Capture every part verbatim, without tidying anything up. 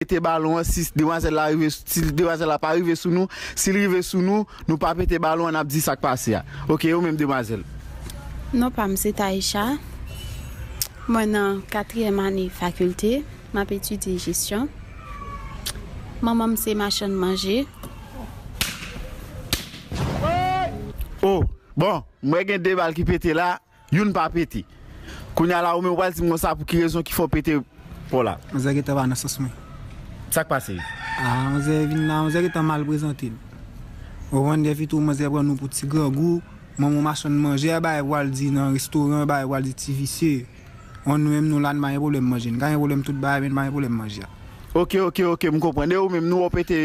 pete balon an, si demwazèl la rive, si demwazèl la pa rive sou nou, si l rive sou nou, nou pa pete balon an, n ap di sa k pase a. Oke, ou menm demwazèl. Non pa m se Taïcha. Mwen nan katriyèm ane fakilte. M ap etidye jesyon. Manman m se machann manje. Oh, bon, m wè gen de bal ki pete la. Youn pa pete. Kounye a la, ou menm, ou pral di m konsa pou ki rezon ki fè w pete pò la? Manzè gentan pa nan sans mwen. Sa k pase? Ah, manzè vin la, manzè gentan mal prezante l. Ou konprann, depi tou manzè pran nou pou ti grangou, manman w machann manje, bagay pou al di nan restoran, bagay pou al di ti visye. Ou konn nou menm nou la, n pa gen pwoblèm manje. N ka gen pwoblèm tout bagay, men n pa gen pwoblèm manje a. Oke, oke, oke, m konprann. E ou menm, nou wè w pete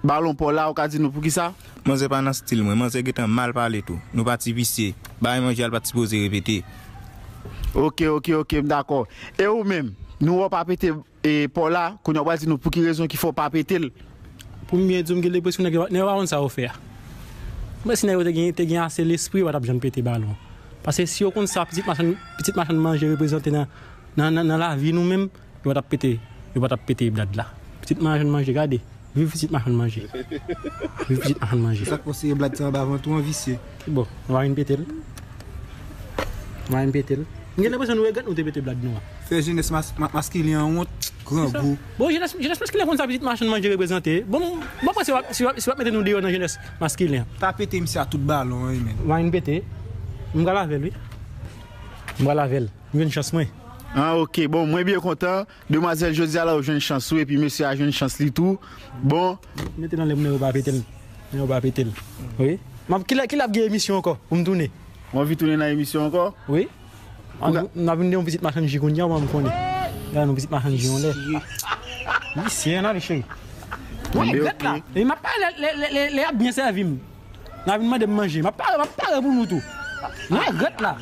balon pò la, ou ka di nou poukisa? Manzè pa nan stil mwen, manzè gentan mal pale tou. Nou pa ti visye. Bagay manje a l pa t sipoze repete. Oke, oke, oke, m dakò. E ou menm, nou wè w pa pete, e, pò la, kounye a w pral di nou pou ki rezon ki fè w pa pete l? Pou m byen di w, m gen lenpresyon nèg yo, nèg yo pa konn sa yo fè a. Mwen si nèg yo te gen, te gen ase lespri, yo pa t ap janm pete balon. Paske si yo konn sa pitit machann, pitit machann manje reprezante nan, nan, nan, nan lavi nou menm, yo pa t ap pete, yo pa t ap pete blad la. Pitit machann manje, gade. Viv pitit machann manje. Viv pitit machann manje. Sa k konseye blad sa anba vant ou an visye. Bon, nou pa vin pete l. Nou pa vin pete l. M gen lenpresyon nou regrèt nou te pete blad nou an. Fè jenès mas-, ma-, maskilen an wont, grangou. Bon, jenès, jenès maskilen konn sa pitit machann manje reprezante. Bon, bon, mwen si w ap, si w ap, si w ap mete nou deyò nan jenès maskilen an. Ta pete misye a tout balon an, wi, men. Nou pa vin pete. M pral avè l, wi. M pral avè l. M jwenn chans mwen. Ah, oke. Bon, mwen byen kontan. Demwazèl, jodi a la, ou jwenn chans ou, epi mesye a jwenn chans li tou. Bon. Mete nan lè m, nèg yo pa pete l. Nèg yo pa pete l. Wi. M ap, kilè, kilè ap gen emisyon ankò pou m tounen? Ou anvi tounen nan emisyon ankò? Wi. N ap vin de yon pitit machann ji kounye a, mwen m konnen. Gade yon pitit machann ji yon lè. Visye, n ale cheri. Mwen regrèt la. E m ap pale lè, lè, lè, lè y ap byen sèvi m. N a vin mande m manje. M ap pare, m ap pare pou nou tou. Mwen regrèt la.